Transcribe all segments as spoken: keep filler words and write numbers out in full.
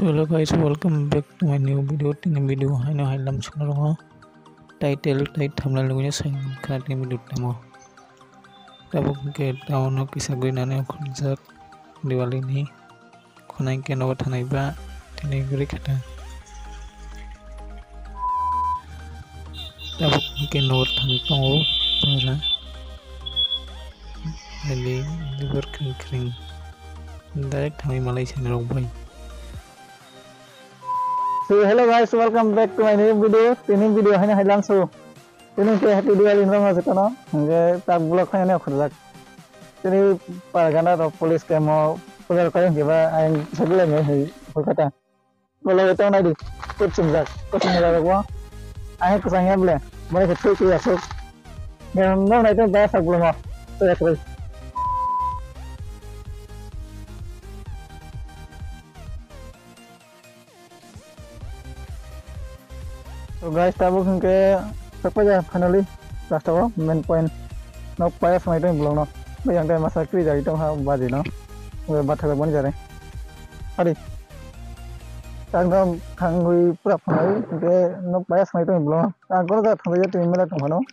Hello guys, welcome back to my new video. Tini video haino hailam songno rongo. Title tai thumbnail nugui sai khana tini video tamo. Tabuk ke town o kisa gui nani khunjak Diwali ni khwnai ke nogo thanai ba tini guri khata. Tabuk ke nogo thang tongo para. Jadi liver kring kring. Direct thangwi malai sani rok bai. So hello guys, welcome back to my new video. Tini video haino hailam so. Tini ke happy Diwali nrong ma jotano. Hingke tak vlog haino khurjak. Tini pargana rok police kemo pujar kore hingke ba ayang sabila me hi Kolkata. Bolo beto nai di. Kut chumjak. Kut chumjak rok. Ayang kusang ya bole. Bole ke thui thui asuk. Nrong nai to ba sak vlog ma. To ya koi. So guys, tabuk hingke sokphaija finally last o main point. Nok paya swmai tong bolong no. Bai yang tai masa kri jai tong ha baji no. Bai bathak boni jare. Ari. Tang dam khangwi pura phunai hingke nok paya swmai tong bolong no. Ang koro ja thangja tini mela tong phano.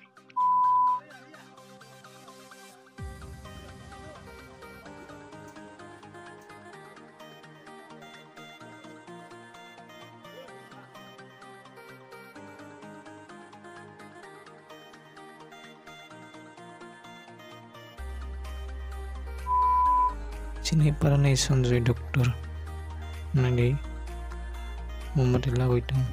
Chini parani Sanjoy doctor nadi mombati lagoi tong.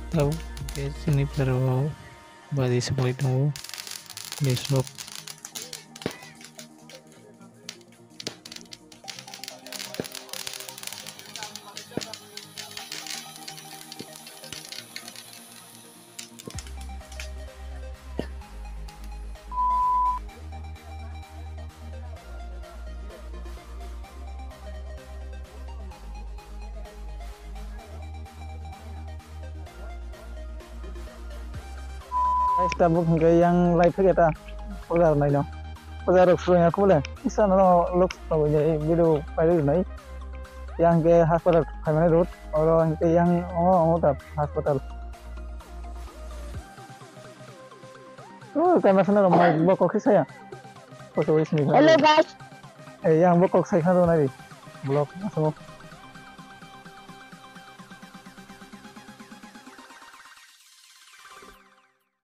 Tabuk ke chini parao baji swbai tongo. Jesok. Guys, tabuk hingke yang lai phege ta puja rwnai no. Puja rok srwng ya khobole. Kisa no lok srwng ya video pairwi rwnai. Yang ke hospital phaimani road. Oro hingke yang ongo ongo ta hospital. Oh, kaya masa na romai bokok kisa ya. Hello guys. Eh, yang bokok sai khana rwnai. Vlog asamo.